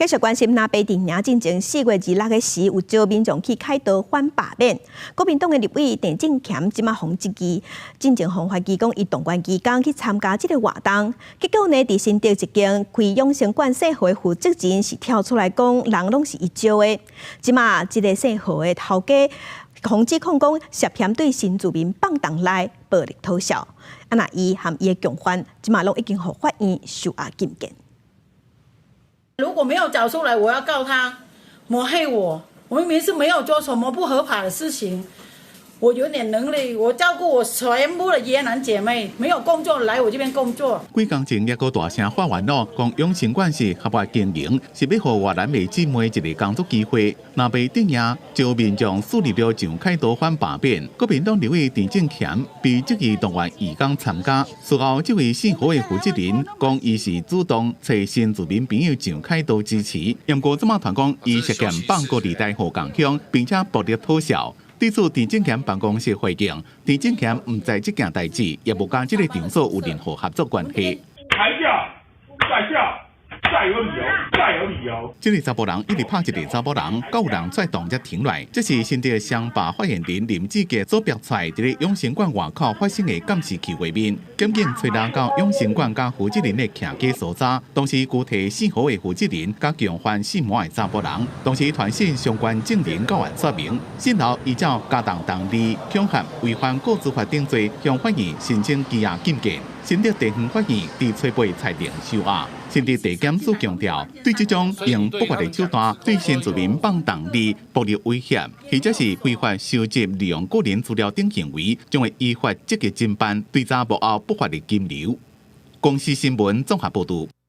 繼續關心，那白佇領進前4月26的時，有招民眾去開刀反罷免。國民黨的立委鄭正乾這馬予質疑，進前予懷疑講伊動員義工去參加這个活動，結果呢，佇新竹一間開養生館姓何的負責人是跳出來講，人攏是伊招的。這馬這个姓何的頭家，予指控講涉嫌對新住民放動來暴力討數。啊，若伊和伊的共犯，這馬攏已經予法院收押禁見。如果沒有找出來，我要告他抹黑我。我明明是沒有做什麼不合法的事情，我有點能力，我照顧我全部的越南姐妹，沒有工作來我這邊工作。幾工前，抑閣大聲發言咯，講養生館是合法經營，是欲予越南的姊妹一个工作機會。若袂頂贏，招民眾樹立了上凱道反罷免。國民黨立委鄭正乾被質疑動員義工參加，事後這位姓何的負責人講，伊是主動揣新住民朋友上凱道支持。毋過這馬傳講，伊涉嫌放高利貸予共兇，並且暴力討數。對此，鄭正乾辦公室回應：鄭正乾毋知這件代誌，也無佮這个場所有任何合作關係。抬轎，再轎，再有理由，再有理由。這个查埔人一直拍一个查埔人，閣有人跩動才停落來。這是新竹雙壩發言人林志傑所拍出來佇咧養生館外口發生的監視器畫面。檢警揣人到養生館佮負責人的徛家搜查，當時拘提姓何的負責人佮共犯姓馬的查埔人，同時傳訊相關證人到案說明。訊後依照加重動力、恐嚇、違反個資法等罪，向法院申請羈押禁見。新竹地方法院佇初八裁定收押。新竹地檢署強調，對這種用不法的手段對新住民放動力、暴力威脅，或者是非法收集利用個人資料等行為，將會依法積極偵辦，追查幕後不法的金流。公視新聞綜合報導。